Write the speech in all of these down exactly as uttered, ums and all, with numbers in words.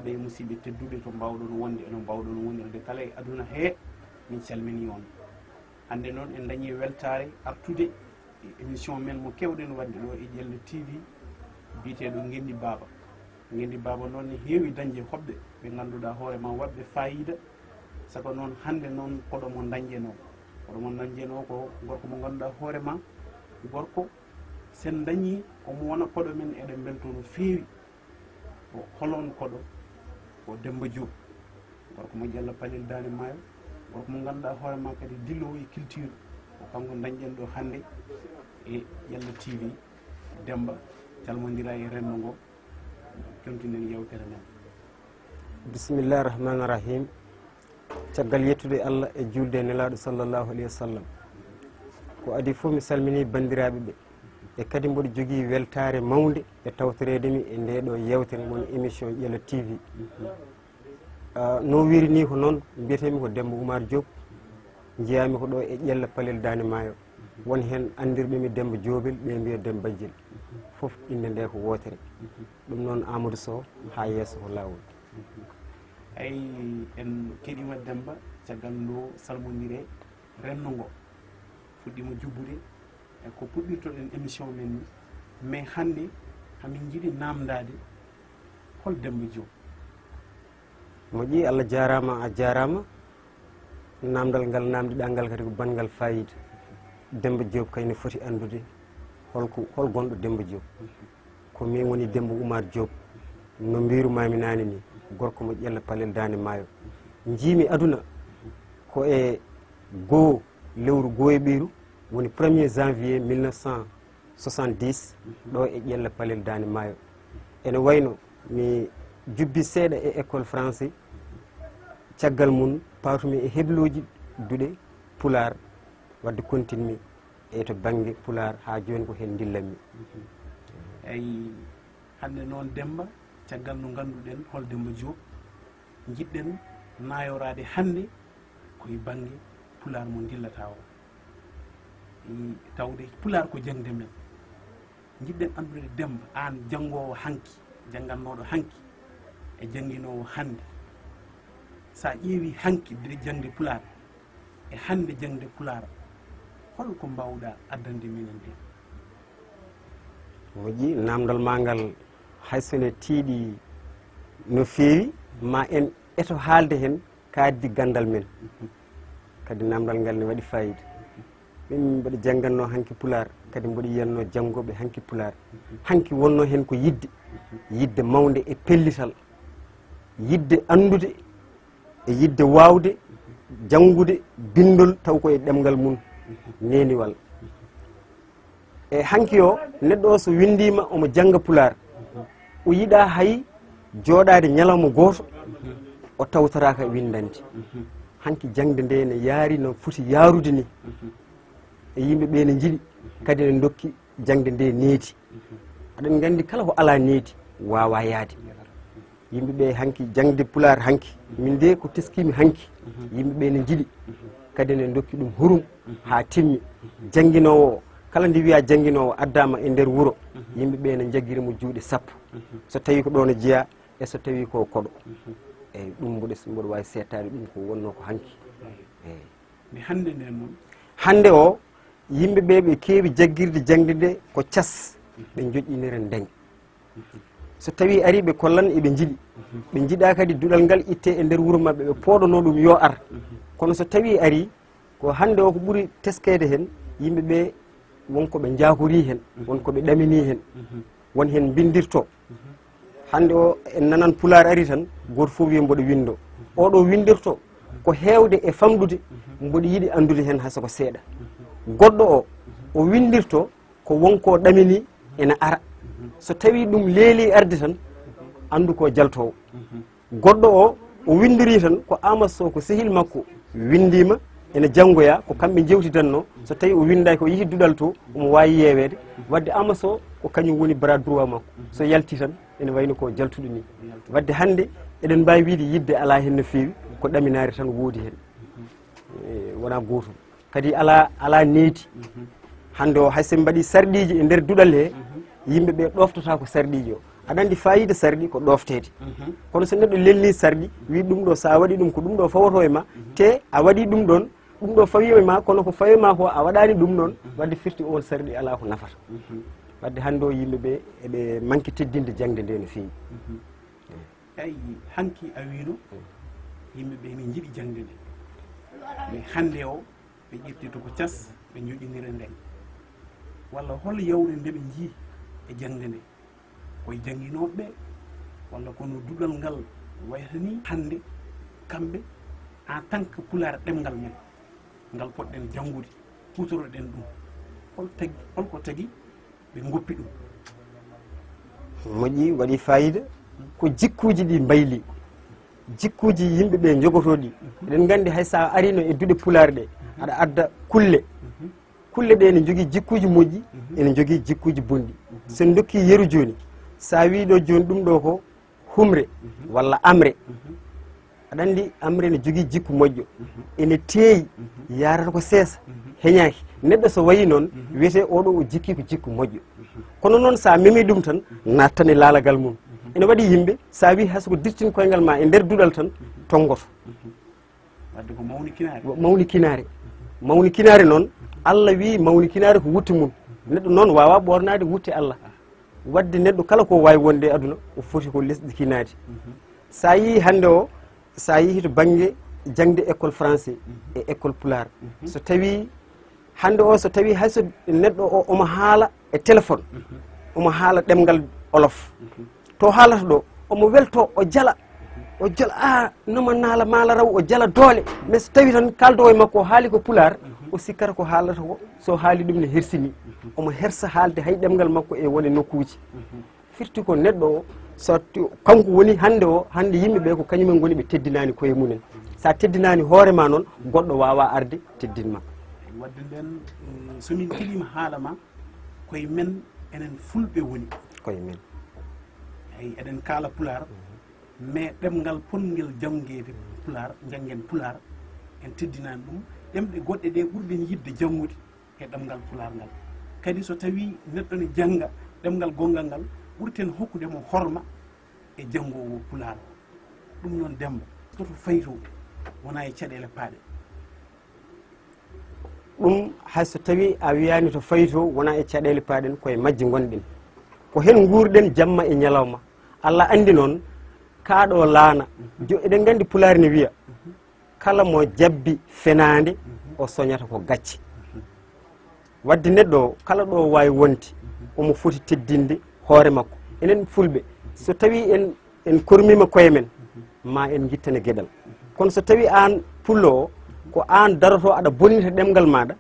Ɓe musidɓe tedduɓe, to mbawɗon wonde, eno mbawɗon wonirde kala e aduna he, min calmini on. Hannde noon en dañi weltaare artude e émission men mo keewɗen waɗde ɗo e Ƴelle T V, biyeteeɗo Ngenndi Baaba. Ngenndi Baaba noon ne heewi dañde hoɓɓe ɓe ngannduɗaa hoore ma waɗɓe faayiida. Saka noon hannde noon koɗo mo dañjenoo. Koɗo mo dañjenoo ko gorko mo ngannduɗaa hoore ma, gorko sen dañi omo wona koɗo men, eɗen mbeltoo no feewi. Ko hol on koɗo? Ko Demmba Diop, gorko mo Ƴella Palel Daande Maayo, gorko mo ngannduɗaa hoore ma kadi dillowo e culture. Ko kanko dañɗen ɗo hannde e Ƴella T V. Demmba, calmondira e renndo ngo, continen yewtere men. Bismillahi rahmani rahim. Caggal yettude Allah e julde e Nelaaɗo sallallahu alayhi wa sallam, ko adii fof mi salminii banndiraaɓe ɓe, e kadi mboɗo jogii weltaare mawnde e tawtoreede mi e ndee ɗoo yeewtere mon, émission Ƴella T V. Ah, no wiiri nii ko noon, mbiyetee-mi ko Demmba Oumar Diop, njiyaa-mi ko ɗo e Ƴella Palel Daande Maayo. Won heen anndirɓe mi Demmba Joobel, ɓe mbiya Demmba Bajjel. Fof innde nde ko wootere. Ɗum noon Amadou Sow, haa yeeso ko laawol. Eyi, en keɗiima Demmba, caggal nde salmondiree renndo ngo fuɗɗiima jubbude, e ko puɗɗirtoɗen émission men ni. Mais hannde hamin njiɗi naamndaade hol Demmba Diop? Moƴƴi, Allah jaaraama, a jaaraama. Naamndal ngal naamndiɗaa ngal kadi ko banngal faayiida. Demmba Diop kay ne foti anndude holko, hol gonɗo Demmba Diop. Ko miin woni Demmba Oumar Diop, no mbiiru-maa-mi naane nii, gorko mo Ƴella Palel Daande Maayo. Njii-mi aduna ko e goo lewru goo e ɓeyru, woni premier janvier mille neuf cent soixante-dix, ɗo e Ƴella Palel Daande Maayo. Ene wayno mi jubbi seeɗa e école français, caggal mum paatumi e heblooji duɗe pulaar, wadde kontinmi e to bannge pulaar haa jooni ko heen ndillanmi. Eyi, hannde noon Demmba, caggal no ngannduɗen hol Demmba Diop, njiɗɗen naayoraade hannde ko e bannge pulaar mo ndillata o. Eyi, tawde pulaar ko jaŋde men. Njiɗɗen anndude Demmba, aan janngoowo hanki, janngannooɗo hanki e jannginoowo hannde. So a ƴeewii hanki de jaŋde pulaar e hannde jaŋde pulaar, hol ko mbaawɗaa addande minen heen? Moƴƴi, naamndal maa ngal hay so ne tiiɗi no feewi, ma en eto haalde heen kaaddi ganndal men. Kadi naamndal ngal ne waɗi faayiida. Min mboɗo janngannoo hanki pulaar, kadi mboɗo yiyannoo janngooɓe hanki pulaar. Hanki wonnoo heen ko yiɗde, yiɗde mawnde e pellital, yiɗde anndude e yiɗde waawde janngude binndol taw ko e ɗemngal mum neeniwal. E hanki o, neɗɗo o so winndiima omo jannga pulaar, o yiɗaa hay jooɗaade ñalawma gooto o tawtoraaka winndande. Hanki jaŋde nde ne yaari no foti yaarude ni. E yimɓe ɓe ne njiɗi, kadi ne ndokki jaŋde nde needi. Aɗen nganndi kala ko alaa needi waawaa yahde. Yimɓe ɓe hanki, jaŋde pulaar hanki, min de ko teskiimi hanki, yimɓe ɓe ne njiɗi, kadi ne ndokki ɗum hurum haa timmi. Jannginoowo o, kala nde wiyaa jannginoowo addaama e nder wuro, yimɓe ɓe ne njaggira mo juuɗe sappo. So tawii ko ɗo ne jeyaa e so tawii ko koɗo. Eyi, ɗum mboɗo, mboɗo waawi seettaade ɗum ko wonnoo ko hanki. Eyi. Mais hannde nden noon? Hannde o, yimɓe ɓe ɓe keewi jaggirde jaŋde nde ko cas, ɓe njoƴƴinira ndeñ. So tawii arii ɓe kollan eɓe njiɗi, ɓe njiɗaa kadi duɗal ngal ittee e nder wuro maɓɓe, ɓe pooɗanoo ɗum yo ar. Kono so tawii arii, ko hannde o ko ɓuri teskeede heen, yimɓe ɓe won ko ɓe njaakorii heen, won ko ɓe ɗaminii heen, won heen mbinndirtoo. Hannde o en nanan pulaar arii tan, gooto fof wiya mboɗo winndoo. Oɗo winndirtoo ko heewde e famɗude, mboɗo yiɗi anndude heen hay so ko seeɗa. Goɗɗo o, o winndirtoo ko won ko ɗaminii ena ara. So tawii ɗum leelii arde tan, anndu ko jaltoowo. Goɗɗo o, o winndirii tan ko Amadou Sow, ko sehil makko winndiima, ena janngoyaa, ko kamɓe njewtidannoo. So tawii o winndaaki, o yehi duɗal to, omo waawi yeeweede. Wadde Amadou Sow ko kañum woni bras droit makko. So yaltii tan, ene wayno ko jaltuɗo nii. Wadde hannde eɗen mbaawi wiyde yiɗde alaa heen no feewi, ko ɗaminaare tan woodi heen. E, wonaa gootum. Kadi alaa, alaa needi. Hannde o, hay so en mbaɗii sarɗiiji e nder duɗal he, yimɓe ɓe ɗooftataa ko sarɗiiji o. Aɗa anndi faayiida sarɗi ko ɗoofteede. Kono so neɗɗo lelnii sarɗi, wii ɗum ɗo, so a waɗii ɗum, ko ɗum ɗo fawotoo e ma, te a waɗii ɗum ɗoon, ɗum ɗo fawii e ma, kono ko fawii e ma ko a waɗaani ɗum noon, wadde firti oon sarɗi alaa ko nafata. Wadde hannde o yimɓe ɓe eɓe manki teddinde jaŋde nde no feewi. Eyi, hanki a wiino, yimɓe ɓe ne njiɗi jaŋde nde. Mais hannde o, ɓe ƴetti to ko cas, ɓe njoƴinira nden. Walla hol yawre nde ɓe njii e jaŋde nde? Koye jannginooɓe ɓe, walla kono duɗal ngal wayata ni hannde, kamɓe, en tant que Pulaar ɗemngal men, ngal poɗɗen janngude, huutoroɗen ɗum. Hol tagi, hol ko tagi ɓe ngoppi ɗum? Moƴƴi, waɗi faayiida. Ko jikkuuji ɗi mbayli, jikkuuji yimɓe ɓe njogotoo ɗi. Eɗen nganndi hay so a ariino e duɗe Pulaar ɗe, aɗa adda kulle. Kulle ɗe ene njogii jikkuuji moƴƴi, ene njogii jikkuuji bonɗi. So en ndokkii yeru jooni, so a wii ɗo jooni ɗum ɗo ko humre walla amre. Aɗa anndi amre ene jogii jikku moƴƴo. Ene teeyi, yaarata ko seesa, heñaaki. Neɗɗo so wayi noon, wiyetee oɗo o jikki ko jikku moƴƴo. Kono noon so a memii ɗum tan, naattan e laalagal mum. Ene waɗi yimɓe, so a wii hay so ko dirtin koyngal ma e nder duɗal tan, tonngoto. Wadde ko mawni kinaare. Mawni kinaare. Mawni kinaare noon, Allah wii mawni kinaare ko wutte mum. Neɗɗo noon waawaa ɓoornaade wutte Allah. Wadde neɗɗo kala ko waawi wonde e aduna, o foti ko lesɗi kinaade. So a yii hannde o, so a yii to bannge jaŋde école français e école Pulaar, so tawii hannde o, so tawii hay so neɗɗo o omo haala e téléphone, omo haala ɗemngal Wolof, to haalata ɗo, omo welto, o jala, o jala, a, no mo naala maala raw, o jala doole. Mais so tawii tan kaaldowo e makko o haali ko Pulaar, o sikkata ko haalata ko, so haali ɗum ne hersini. Omo hersa haalde hay ɗemngal makko e wone nokkuuji. Firti ko neɗɗo o, so t-, kanko woni hannde o, hannde yimɓe ɓe ko kañumen ngoni ɓe teddinaani koye mumen. So a teddinaani hoore ma noon, goɗɗo waawaa arde teddin ma. Wadde nden, mm, so min keɗiima haala ma, koye men enen Fulɓe woni. Koye men. Eyi, eɗen kaala Pulaar, mais ɗemngal ponngal janngeede Pulaar, njanngen Pulaar, en teddinaani ɗum. Ɗemɗe goɗɗe ɗe ɓurɗen yiɗde janngude e ɗemngal Pulaar ngal. Kadi so tawii neɗɗo ne jannga ɗemngal gonngal ngal, ɓurten hokkude mo horma e janngoowo Pulaar o. Ɗum noon, Demmba, so to faytoo, wonaa e caɗeele paaɗe. Ɗum, hay so tawii a wiyaani to faytoo, wonaa e caɗeele paaɗen, koye majje ngonɗen. Ko heen nguurɗen jamma e ñalawma. Allah anndi noon, kaa ɗo laana. Jo-, eɗen nganndi Pulaar ne wiya, kala mo jabbi fenaande, o soñata ko gacce. Wadde neɗɗo o, kala ɗo o waawi wonde, omo foti teddinde hoore makko. Enen Fulɓe, so tawii en, en kormiima koye men, ma en ngittane geɗal. Kono so tawii aan pullo o, ko aan daroto aɗa bonnita ɗemngal maaɗa,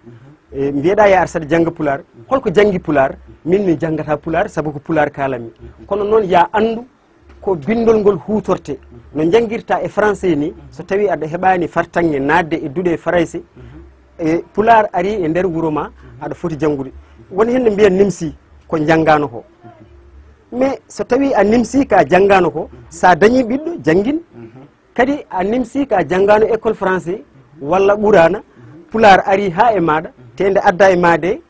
e mbiyeɗaa yaa ar saɗa jannga Pulaar, holko janngi Pulaar? Min mi janngata Pulaar, sabu ko Pulaar kaalanmi. Kono noon yaa anndu ko binndol ngol huutorte, no njanngirta e français ni, so tawii aɗa heɓaani fartaŋŋe naatde e duɗe farayse, e Pulaar arii e nder wuro ma, aɗa foti janngude. Won heen no mbiya nimsi ko njanngaano ko. Mais so tawii a nimsi ka janngaano ko, so a dañii ɓiɗɗo, janngin. Kadi a nimsi ka janngaano école français walla ɓuraana, Pulaar arii haa e maaɗa, te nde adda e maa de,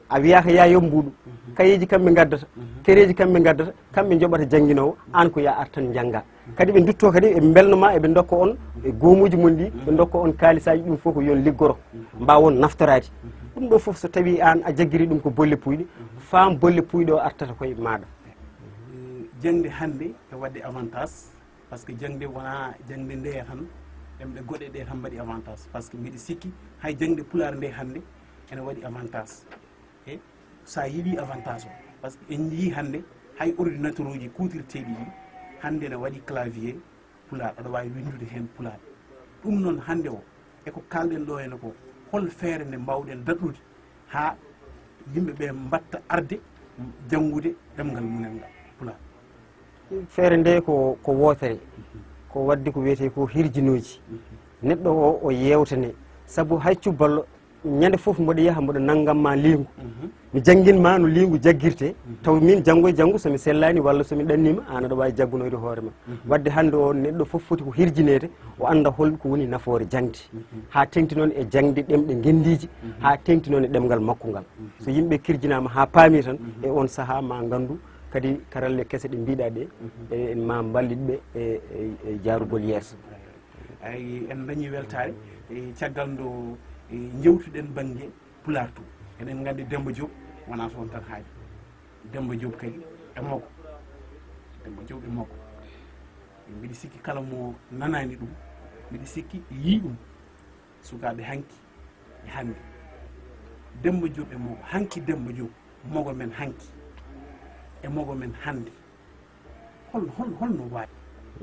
a wiyaaka yaa yoɓ mbuuɗu. Kayeeji kamɓe ngaddata, kereeji kamɓe ngaddata, kamɓe njoɓata jannginoowo, aan ko yaa ar tan njannga. Kadi ɓe ndutto kadi, eɓe mbelno ma, eɓe ndokka on e goomuuji mon ɗi, ɓe ndokka on kaalisaaji, ɗum fof ko yo on liggoro, mbaawon naftoraade. Ɗum ɗo fof so tawii aan a jaggiri ɗum ko bolle puuyɗe, faam bolle puuyɗe o artata koye maaɗa. Eh, jaŋde hannde e waɗde avantage, par ce que jaŋde wonaa jaŋde nde tan, ɗemɗe goɗɗe ɗe tan mbaɗi avantage, par ce que mbiɗa sikki hay jaŋde Pulaar nde hannde ene waɗi avantage. E so a yiɗi avantage o, par ce que en njii hannde hay ordinateur uji kuutirteeɗi ɗi hannde ne waɗi clavier Pulaar, aɗa waawi winndude heen Pulaar. Ɗum noon hannde o, e ko kaalɗen ɗo henne ko, hol feere nde mbaawɗen daɗɗude haa yimɓe ɓe mbaɗta arde janngude ɗemngal mumen ngal Pulaar? Feere nde ko, ko wootere, ko waɗde ko wiyetee ko hirjinooji. Neɗɗo o, o yeewtane, sabu hay cubballo ñande fof mboɗo yaha mboɗo nanngam ma liingu. Mi janngin ma no liingu jaggirte, taw min janngo e janngo so mi sellaani walla so mi ɗanniima, aan aɗa waawi jaggunoyde hoore ma. Wadde hannde o neɗɗo fof foti ko hirjineede, o annda hol ko woni nafoore jaŋde. Haa teŋti noon e jaŋde ɗemɗe ngenndiije, haa teŋti noon e ɗemngal makko ngal. So yimɓe kirjinaama haa paami tan, e oon sahaa ma nganndu Kadi karalle kese ɗe mbiɗa ɗe, e, en ma mballit ɓe e, e, e jaarugol yeeso. Ay, en dañi weltaare e caggal ndo e njewtuɗen bannge Pulaar to. Eɗen nganndi Demmba Joob wonaa toon tan haaji. Demmba Joob kadi e Mago. Demmba Joob e Mago. Mbiɗi sikki kala mo nanaani ɗum, mbiɗi sikki yii ɗum. Sukaaɓe hanki e hannde. Demmba Joob e Mago, hanki Demmba Joob, Mago men hanki e Mago men hannde. Hol, hol, holno waawi?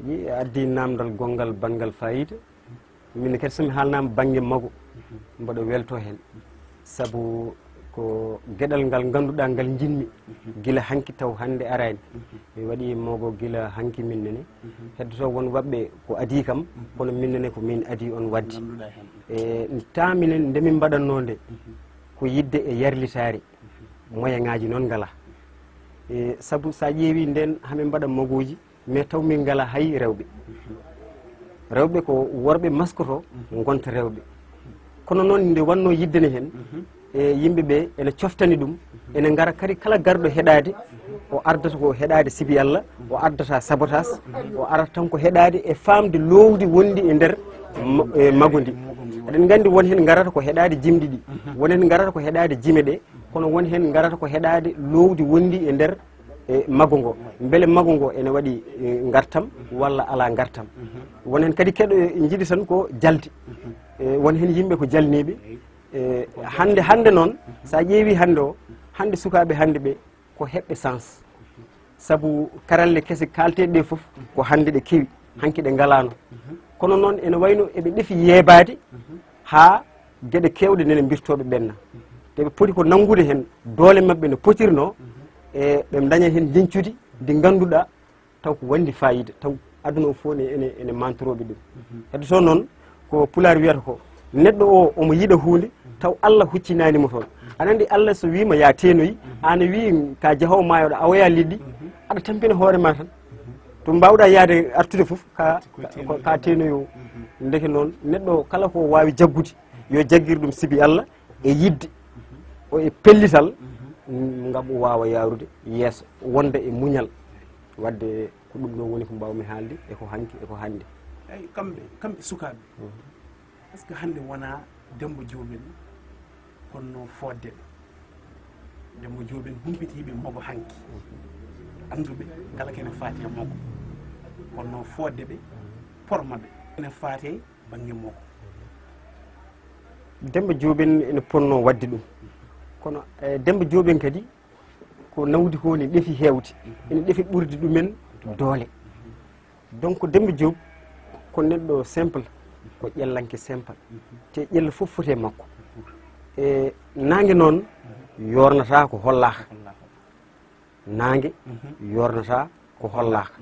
Ɗi addi namdal gonngal banngal faayiida. Min kadi so mi haalnaama bannge Mago, mboɗo welto heen. Sabu ko geɗal ngal ngannduɗaa ngal njiɗmi gila hanki taw hannde araani. Mi waɗi Mago gila hanki min nene. Heddoto won waɓɓe ko adii kam, kono min nene ko min adii on waɗde. E taaminen nde min mbaɗatnoo nde, ko yiɗde e yarlitaare, moyen ŋaaji noon ngalaa. E sabu so a ƴeewii ndeen, hamin mbaɗa Magooji, mais taw min ngalaa hay rewɓe. Rewɓe ko worɓe maskotoo, ngonta rewɓe. Kono noon nde wannoo yiddene heen, e yimɓe ɓe ene coftani ɗum, ene ngara kadi kala garɗo heɗaade, o ardata ko heɗaade sibi Alla, o ardata sabotaas, o arata tan ko heɗaade e faamde loowdi wondi e nder ma-, e Mago ndi. Eɗen nganndi won heen ngarata ko heɗaade jimɗi ɗi, won heen ngarata ko heɗaade jime ɗe, kono won heen ngarata ko heɗaade loowdi wondi e nder e Mago ngo. Mbele Mago ngo ene waɗi, e, ngartam walla alaa ngartam. Won heen kadi keɗo, e, njiɗi tan ko jalde. E, won heen yimɓe ko jalniiɓe. E, hannde, hannde noon, so a ƴeewii hannde o, hannde sukaaɓe hannde ɓe ko heɓɓe sens. Sabu karalle kese kaalteeɗe ɗe fof ko hannde ɗe kewi, hanki ɗe ngalaano. Kono noon ene wayno eɓe ɗefi yeebaade haa geɗe keewɗe nene mbirtooɓe ɓenna. Te ɓe poti ko nanngude heen doole maɓɓe no potirnoo, e ɓe ndaña heen njeñcudi ndi ngannduɗaa taw ko wonndi faayiida, taw aduna o fof ne ene, ene mantorooɓe ɗum. Heddoto noon ko Pulaar wiyata ko, neɗɗo o omo yiɗa huunde, taw Alla huccinaani mo toon. Aɗa anndi Alla so wiima yaa teenoyi, aan a wii ka jahoowo maayo ɗo, a woyaa liɗɗi, aɗa tampina hoore ma tan. To mbaawɗaa yaade artude fof, ka, ka, ka teenoyoowo. Ndeke noon, neɗɗo o kala ko waawi jaggude, yo jaggir ɗum sibi Alla e yiɗde, o e pellital, ngam o waawa yaarude yeeso, wonda e muñal. Waɗde ko ɗum ɗo woni ko mbaawmi haalde, e ko hanki, e ko hannde. Eyi, kamɓe, kamɓe sukaaɓe, est-ce que hannde wonaa Demmba Joob en kono fodde ɓe? Demmba Joob en humpitiiɓe Mago hanki, annduɓe kala kene faati e Mago, kono fodde ɓe, porma ɓe, kene faati e bannge Mago. Demmba Joob en ene potnoo waɗde ɗum, kono, e, Demmba Joob en kadi ko nawdi ko ne ɗefi heewde, ene ɗefi ɓurde ɗumen doole. Donc Demmba Joob ko neɗɗo simple, ko ƴellanke simple, te ƴella fof foti e makko. E naange noon yoornata ko hollaaka, naange yoornata ko hollaaka.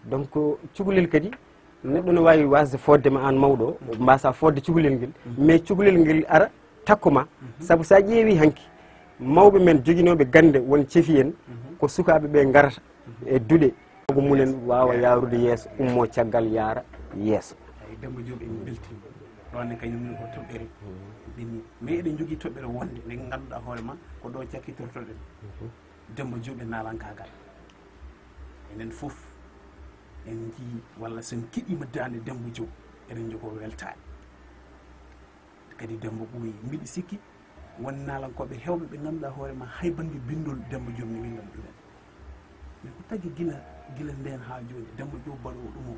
Donc cukalel kadi, neɗɗo ne waawi waasde fodde ma aan mawɗo o, mbaasaa fodde cukalel ngel, mais cukalel ngel ara takko ma. Sabu so a ƴeewii hanki, mawɓe men joginooɓe gannde won cefi en, ko sukaaɓe ɓe ngarata e duɗe, ko mumen waawa yaarude yeeso, ummoo caggal yaara yeeso. Eyi, Demmba Joob, en mbeltiima. Ɗoon ne kañum ne ko toɓɓere ɓenni. Mais eɗen njogii toɓɓere wonde nde ngannduɗaa hoore ma ko ɗo cakkitortoɗen. Demmba Joob e naalankaagal. Enen fof en njii walla so en keɗiima daande Demmba Joob, eɗen njogoo weltaare. Kadi Demmba ɓooyi. Mbiɗi sikki won naalankooɓe heewɓe ɓe ngannduɗaa hoore ma hay bannge binndol Demmba Joob ne winndana ɗumen. Mais ko tagi gila, gila ndeen haa jooni, Demmba Joob baɗoowo ɗum o,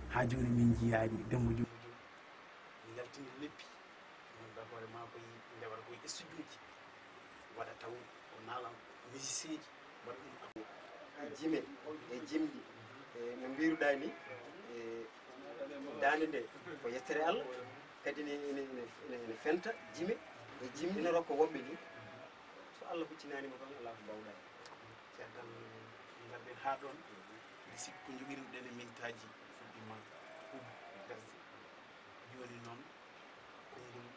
haa jooni min njiyaani Demmba Joob. Min njaltini leppi, ngannduɗaa hoore ma koye ndewata koye studio ji, waɗa taw o naalan musicien ji, waɗa ɗum. Jime e jimɗi, e no mbiruɗaa ni, e daande nde ko yettere Allah, kadi ne ene, ene, ene, ene fenta jime e jimɗi, ene rokka woɓɓe ni. So Allah huccinaani mo toon, alaa ko mbaawɗaa. Caggal ngarɗen haa ɗoon, mbiɗi sikki ko njogiɗen ɗen e mintaaji fuɗɗiima huɓɓude, gasde. Jooni noon, konngol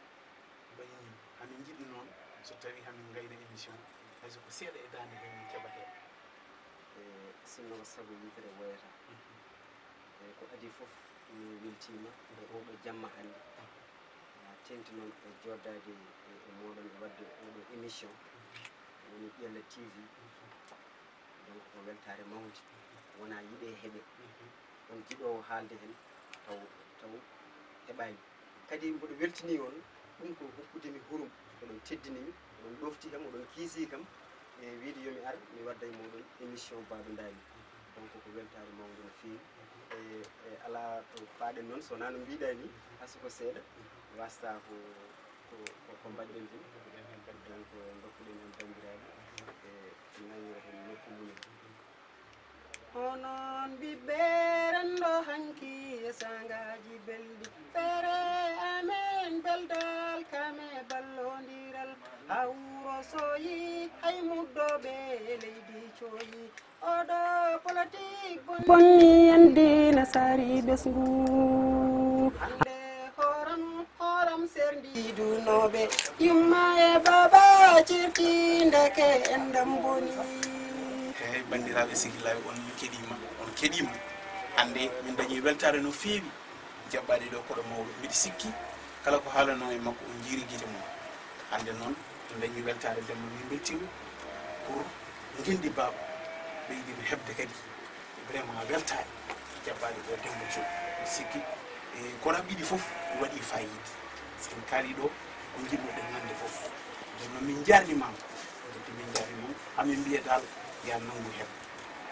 mbayni, hamin njiɗi noon, so tawii hamin ngayna émission, hay so ko seeɗa e daande heen min keɓa heen. E sinno ko sago yiytere woyata. E ko adii fof, mi weltiima e oo ɗoo jamma hannde. Haa teeŋti noon e jooɗdaade e, e mooɗon e waɗde oo ɗoo émission, woni Ƴella T V. Donc ko weltaare mawnde, wonaa yiɗee heɓee. On jiɗoowo haalde heen taw taw heɓaani. Kadi mboɗo weltini on, ɗum ko hokkude mi hurum, oɗon teddini mi, oɗon ɗofti kam, oɗon kiisi kam e wiide yo mi ar mi wadda e mooɗon émission Baaba Ndaali. Donc ko weltaare mawnde no feewi. E e alaa to paaɗen noon, so wonaa no mbiɗaa ni, hay so ko seeɗa, wastaa ko ko ko ko mbaɗɗen heen. Donc ndokkuɗen heen banndiraaɓe e nanira heen nokku mumen. Onon ɓiɓɓe renndo hanki e sangaaji belɗi, feere amen belɗal kame ballondiral, haa wuro soyi hay muddooɓe leydi coyi. Oɗo politik bonni en diina sari ɓesngu. Hande horam horam serndi dunooɓe, yumma e baaba cirti ndeke en dam boni. Eeyi, banndiraaɓe sehilaaɓe, on keɗiima, on keɗiima. Hannde min dañii weltaare no feewi, jaɓɓaaɗe ɗo koɗo mawɗo. Mbiɗa sikki kala ko haalanoo e makko, on njiiri gite mum. Hannde noon, en dañii weltaare, Demba, min mbeltiima. Pour ngenndi baaba, ɓeydiima heɓde kadi vraiment weltaare, jaɓɓaaɗe ɗo Demba Diop. Mbiɗa sikki e ko raɓɓiɗi fof waɗii faayiida. Parce que en kaalii ɗo ko njiɗnoɗen nande fof. Ndeen noon min njaarnimaama, njeddi min njaarnimaama, amin mbiya dal ya nanngu heen.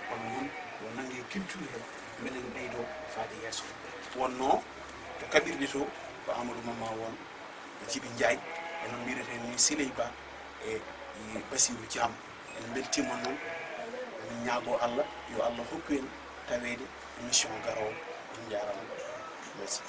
Kono noon yo nannge culture heen, mbele en ɓeydo faade yeeso. Wonnoo to kaɓirɗe to ko Amadou Mama won, e Jibi Njaay, e no mbiyetee ni Siley Ba, e e Basiru Caam. En mbeltiima noon, emin ñaagoo Allah yo Allah hokku en taweede émission garoowo. On njaaraama. Merci.